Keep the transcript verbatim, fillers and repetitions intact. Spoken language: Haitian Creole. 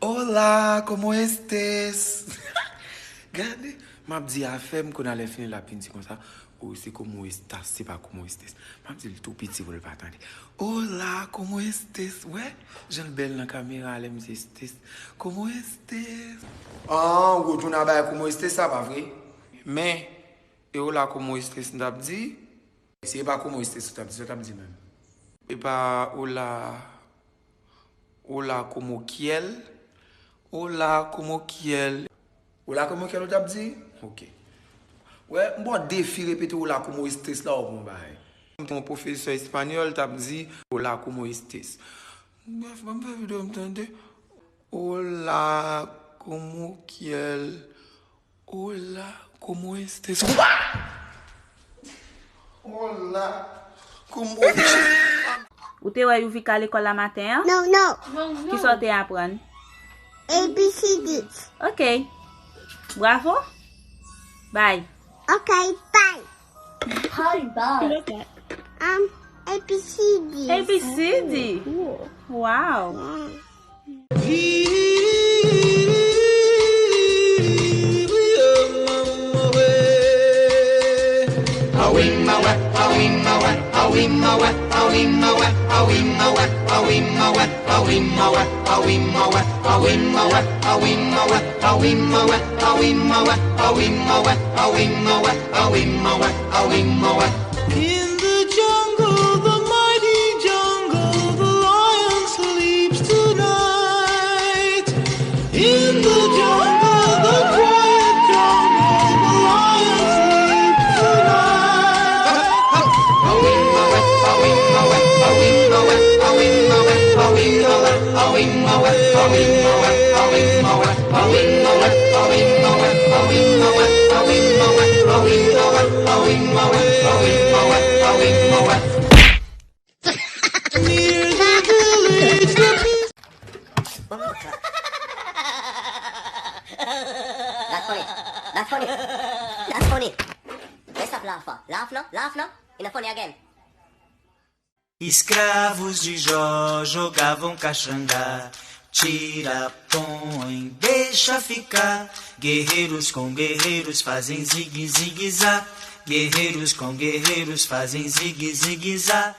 Hola, ¿cómo estés? Gade, m ap di afè m, kounye a lè fini l ap vin di konsa, o, se como estas, se pa como estés. M ap di l tou piti pou l pa tande. Hola, ¿cómo estés? Wè, jan l bèl nan kamera lè m di estés. ¿Cómo estés? Ah, ou retourne a bay como estés, sa pa vre? Men, e hola, ¿cómo estés m t ap di? Se pa como estés ou t ap di, sa w t ap di menm? E pa hola, hola, ¿cómo kiel? Hola, ¿cómo kiel? Hola, ¿cómo kiel ou t ap di? Ok. Wè, m ba w defi repete hola, ¿cómo estés la, w ap wè yon bagay. M te yon pwofesè espanyòl t ap di, hola, ¿cómo estés? Bref, ban m fè videyo m tande. Hola, ¿cómo kiel? Hola, ¿cómo estés? Wa! Hola, ¿cómo estés? Ou te wè Yuvika lekòl la maten an? No, no. No, no. Kisa w te aprann? A B C D. Ok. Bravo. Bye. Okay, bye. Hi, bye. Um, A B C D. A B C D. Wow. Yeah. In the jungle, the mighty jungle, the lion sleeps tonight. In the jungle, the quiet jungle, the lion sleeps tonight. That's funny. That's funny. That's funny. Let's stop laugh. Laugh no, laugh no. It not funny again. Escravos de Jó jogavam caxangá, tira, põe, deixa ficar. Guerreiros com guerreiros fazem zigue-zigue-zá. Guerreiros com guerreiros fazem zigue-zigue-zá.